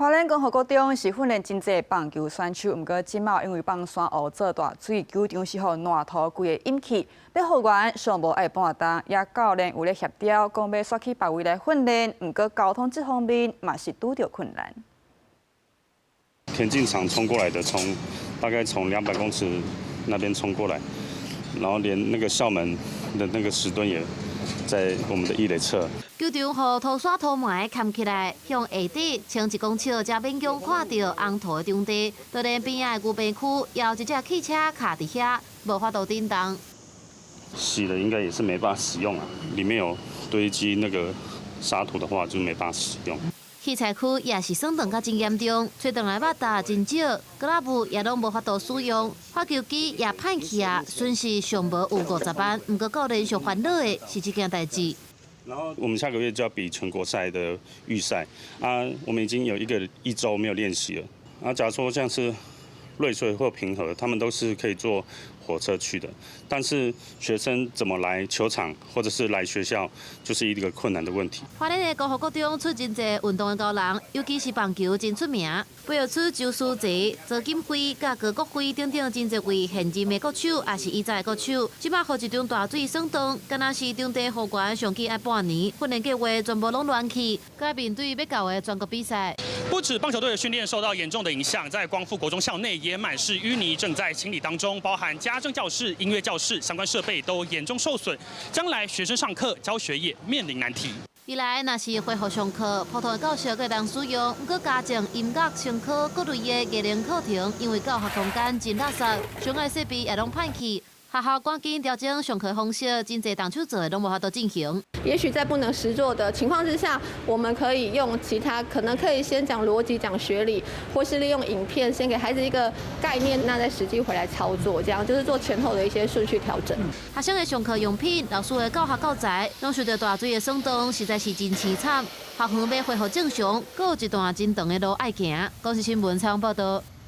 花蓮光復國中是訓練真濟棒球選手，毋過這馬因為放山雨做大水，球場是予爛土規个淹去，欲復原上無愛半冬，也教練有咧協調，講欲徙去別位來訓練，毋過交通這方面嘛是拄著困難。田徑場衝過來的，大概從200公尺那邊衝過來，然後連那個校門的那個石墩也在我們的一壘側。球場予土沙土埋崁起來，向下底深1公尺，才勉強看著紅土的場地。就連邊仔的牛棚區，也有一隻汽車卡佇遐，無法度振動。洗了應該也是沒辦法使用啊，裡面有堆積那個沙土的話，就沒辦法使用。器材區也是損斷甲真嚴重，吹轉來肉搭真少，格拉布也攏無法度使用，發球機也歹去啊，損失上無有50萬。毋過教練上煩惱的是這件代誌。然後我們下個月就要比全國賽的預賽啊，我們已經有一週沒有練習了。啊，假如說像是瑞穗或平和，他們都是可以坐火車去的，但是學生怎麼來球場或者是來學校，就是一個困難的問題。花蓮的光復國中出真濟運動的高人，尤其是棒球真出名，培育出周書澤、周錦輝、佮高國輝等等真濟位現任的國手，也是以前的國手。這擺予一場大水損斷，敢若是場地復原上緊愛半年，訓練計劃全部攏亂去，閣面對欲到的全國比賽。不止棒球隊的訓練受到嚴重的影響，在光復國中校內也滿是淤泥，正在清理當中，包含家政教室、音樂教室相關設備都嚴重受損，將來學生上課教學也面臨難題。未來若是恢復上課，普通的教室閣會當使用，毋過家政、音樂、商科各類的藝能課程，因為教學空間真垃圾，上愛設備也攏歹去。學校趕緊調整上課方式，真濟動手做的攏無法度進行。也許在不能實作的情況之下，我們可以用其他，可能可以先講邏輯、講學理，或是利用影片先給孩子一個概念，那再實際回來操作，這樣就是做前後的一些順序調整。學生的上課用品、老師的教學教材，攏受著大水的損斷，實在是真凄慘。學校欲恢復正常，閣有一段真長的路愛行。公視新聞採訪報導。